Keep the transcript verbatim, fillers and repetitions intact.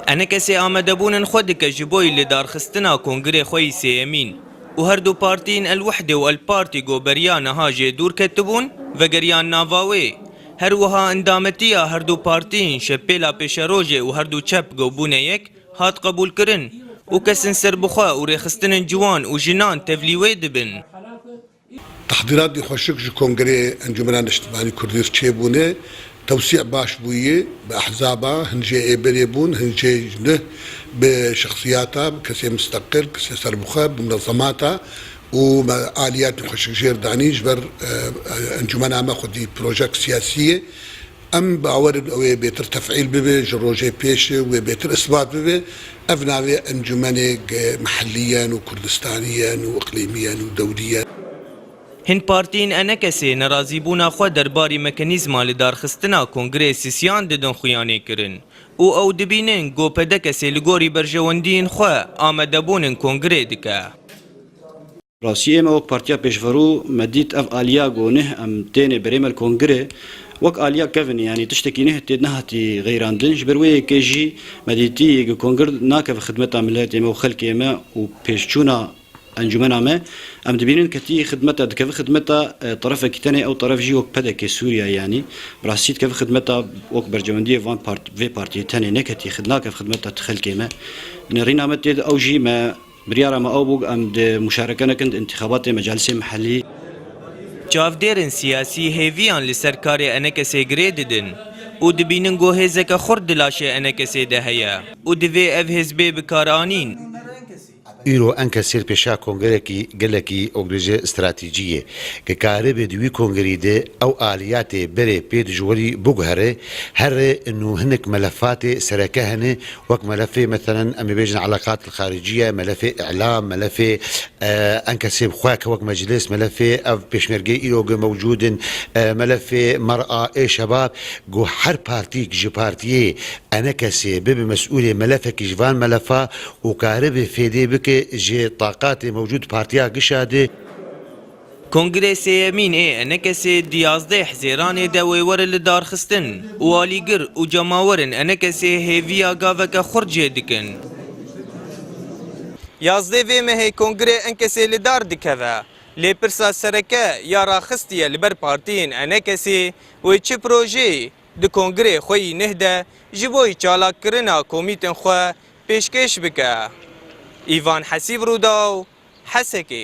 Enekesê amadebûnên xwe dike ji bo yî lidarxistina kongirê xwe yî sêyemîn û her du partiyên El Wehdê û El Partî ku beriya niha jê dûr ketibûn, vegeriyan nava wê. Her wiha endametiya her du partiyên şepêla pêşerojê û her du çep ku bûne yek hat qebûlkirin û kesên serbixwe û rêxistinên ciwan û jinan tevlî wê dibin. Tehdîratê xweşik ji Kongreyê Encûmena Niştimanî Kurdî çêbûne, tewsî baş bûye bi ehzaba, hin jê ê berê bûn, hin jê ji neh bi şexsiyata, bi kesê misteqil, kesê serbixwe, bi munezemata û me aliyatên xweşik jêr danî ji ber, e, e, encûmena me xwedî projek siyasî ye. Em bawer in ew ê bêtir tefîl bibe, ji rojê pêş wê bêtir isbat bibe. Ev navê encûmenê ge-, mehellî yen û Kurdistanî yen û iqlîmî yen û dewrî yen. Hin partiyên enekesê nerazîbûna xwe derbarî mekanîzma lidarxistina kongreyê sisiyan didin xuyanê kirin û ew dibînin ku pedekesê li gorî berjewendiyên xwe amadebûnên kongrê dike. Rastî ême wek Partiya Pêşverû me dît ev aliya ku neh em têne berê me li kongirê wek aliya kevin, yanî tiştekî neh tê nehatî xeyrandin. Ji ber wê yekê jî me dîtî ku kongir nakeve xidmeta miletê me û xelkê me û pêşçûna encûmena me. Em dibînin ketî xidmeta, dikeve xidmeta, e, terefekî tenê, ew teref jî wek P D K Sûriye, yanî bi rastî dikeve xidmeta wek berjewendiyê van part-, vê partiyê tenê, neketî xid-, nakeve xidmeta xelkê me. Nêrîna me tê de ew jî me Biryara me ew bû, em di muşareke nekin di întixabatê mecalisê mehellî. Çavdêrên siyasî hêviyan li ser karê enekesê girê didin û dibînin ku hêzeke xurt di laşê enekesê de heye û divê ev hêz bê bikaranîn. Îro enkesê li pêşa kongerekî gelekî, wek dibêje, stratejî ye, ke karibe di wî kongerî de ew aliyatê berê pê dijwarî biguhere, here nû hinek melefatê sereke hene, wek melefê, meselen, em ê bêjin eleqat xaricî ye, melefê îlam, melefê, e, enkesê bi xwe ke wek meclis, melefê ev pêşmergeyê îro ge mewcûd in, e, melefê mer'a ê şebab, ku her partîk ji partiyê enekesê bibe mesûlê melefekî ji van melefa û karibe fêdê bike ji taqatê mewcûd partiya gişa de. Kongrê sêyemîn ê enekesê di yazdeh Hizêranê de wê were lidarxistin û alîgir û cemawerên enekesê hêviya gaveke xurt jê dikin. Yazdeh vê mehê kongrê enkesê li dar dikeve. Lê pirsa sereke ya raxistiye li ber partiyên enekesê wê çi projeyê di kongrê xwe yî neh de ji bo yî çalakkirina komîtên xwe pêşkêş bike. Îvan Hesîb, Rûdaw, Hesekê.